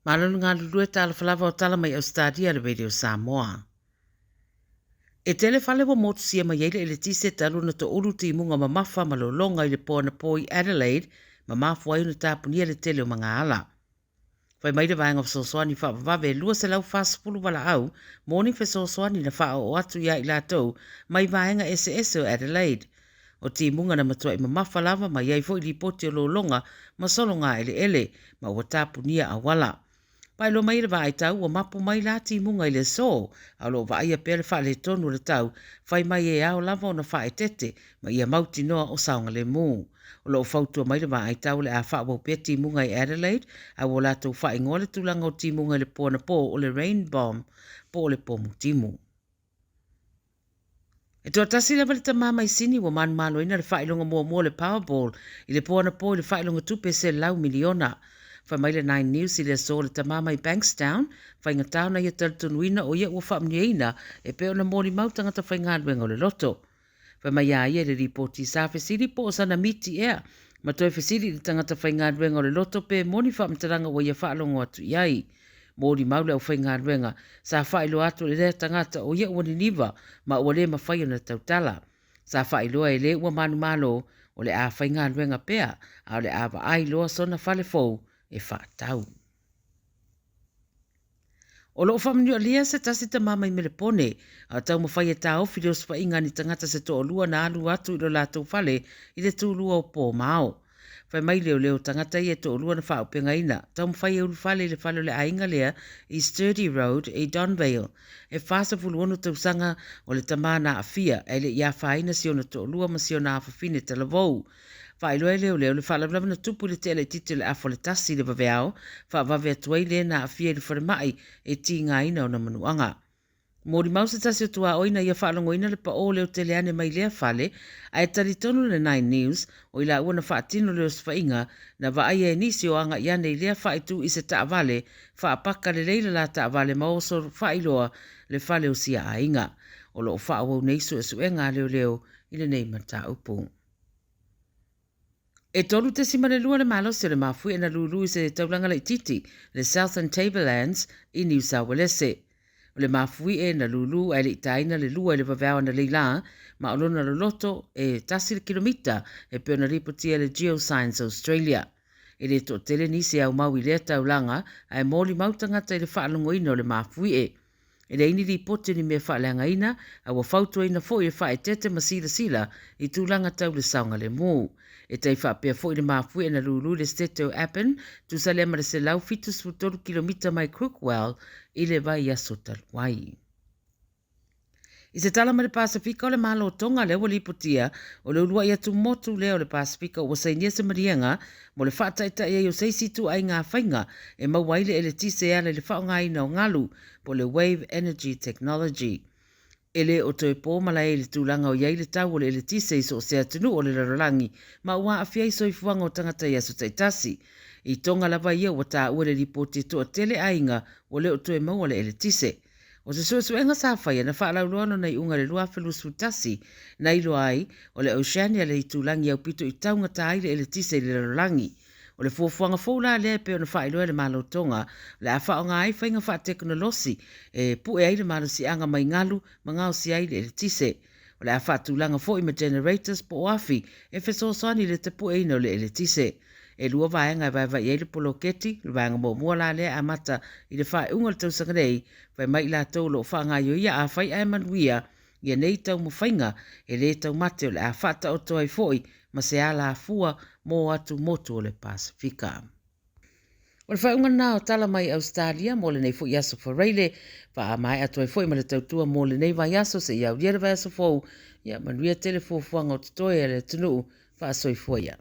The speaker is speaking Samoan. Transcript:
Malo le galulue talofa lava o tala mai Ausetalia le Radio Samoa. E tele fale ua motusia mai ai le eletise talu ona toulu timuga mamafa ma lologa i le po anapo i Adelaide ma mafua ai ona tapunia le tele o magaala. Fai mai le Vaega Fesoasoani Faavavave e 240 valaau mo ni fesoasoani na faaoo atu ia i latou mai vaega eseese o Adelaide. O timuga na matuai mamafa lava ma i ai foi lipoti o lologa ma sologa eleele ma ua tapunia auala. Faailoa mai e le vaai tau ua mapu mai la timuga i le aso, a o lo o vaaia pea le faaletonu o le tau, fai mai e ao lava ona faaeteete ma ia mautinoa o saogalemu. O lo o fautua mai le vaai tau o le a faaauau pea timuga i Adelaide, a ua latou faaigoa le tulaga o timuga i le po anapo o le rain bomb po o le pomu timu. E toatasi lava le tama mai Sini ua manumaloina le faailoga muamua o le Powerball i le po anapo i le faailoga tupe $100 miliona. Fai mai le Nine News i le aso le tama mai Bankstown, faigata ona ia talitonuina o ia ua faamanuiaina e pei ona molimau tagata faigaluega o le loto. Fai mai a ia i le lipoti sa fesili po o sana miti ea ma toe fesili i le tagata faigaluega o le loto pe moni faamatalaga ua ia faalogo atu i ai. Molimau le aufaigaluega sa faailoa atu e lea tagata o ia ua niniva ma ua le mafai ona tautala. Sa faailoa e le ua manumalo o le a faigaluega pea a o le a vaai loa sona fale fou e faatau. O lo o faamanuialia se tasi tama mai Melepone a o taumafai e taofi le osofaiga a ni tagata se toalua na alu atu i lo latou fale i le tulua o po ma ao. Fai mai leoleo tagata ia e toalua na faaupegaina, taumafai e ulufale i le fale o le aiga lea i Sturdee Road i Donvale. E 46 tausaga o le tama na aafia ae le i afaina si ona toalua ma si ona afafine talavou. Faailoa e leoleo le faalavelave na tupu i le tea laitiiti o le afa o le 1 i le vaveao, faavave atu ai le na aafia i le falemai e tigaina ona manuaga. Molimau se tasi o tuaoi na ia faalogoina le paō leo tele ane mai lea fale, ae talitonu le Nine News, o i laua na faatino le osofaiga, na vaaia e nisi o agai ane i lea faaitu i se taavale, faapaka lelei le la taavale ma oso faailoa le fale o sia aiga. O lo o faaauau nei suesuega a leoleo i lenei mataupu. E 3.2 le malosi o le mafuie na lulu i se taulaga laitiiti, le Southern Tablelands i Niu Sauelese. O le mafuie na lulu ae le i taina le lua i le vaveao analeila la, ma o lona loloto e 1 le kilomita e pei ona lipotia e le Geoscience Australia. E le toatele nisi e aumau i lea taulaga ae molimau tagata i le faalogoina o le mafuie. E leai ni lipoti o ni mea faaleagaina, a ua fautuaina foi e faaeteete ma silasila i tulaga tau le saogalemu. E tai faapea foi le mafuie na lulu i le setete o Appin, tusa lea ma le 173 kilomita mai Crookwell i le vaiaso talu ai. I se tala mai le Pasefika o le Malo Tonga lea ua lipotia, o le uluai atumotu lea o le Pasefika ua sainia se maliega mo le faataitai ai o se isi ituaiga faiga e maua ai le eletise e ala i le faaaogaina o galu po o le Wave Energy Technology. E le o toe po malae i le tulaga o i ai le tau o le eletise i so o se atunuu o le lalolagi ma ua aafia ai soifuaga o tagata i aso taitasi. I Tonga lava ia ua taua i le lipoti e toatele aiga ua le o toe maua le eletise. O se suesuega sa faia na faalauiloa lona iuga i le 2021 na iloa ai o le Oceania le itulagi aupito i taugata ai le eletise i le lalolagi. O le fuafuaga fou la lea e pei ona faailoa e le Malo Tonga, o le a faaaoga ai faiga faatekonolosi e pue ai le malosiaga mai galu ma gaosia ai le eletise. O le a faatulaga foi ma generators po o afi e fesoasoani i le tapueina o le eletise. E lua vaega e vaevae ai le poloketi, o le vaega muamua la lea e amata i le faaiuga o le tausaga nei, fai mai i latou o lo o faagaioia afai ae manuia ia nei taumafaiga e le taumate o le a faataoto ai foi ma se alafua mo atumotu o le Pasefika. O le faaiuga lena o tala mai Ausetalia mo lenei foi aso Faraile, faamaea atu ai foi ma le tautua mo lenei vaiaso seia aulia le vaiaso fou, ia manuia tele fuafuaga o totoe a le atunuu, faasoifua ia.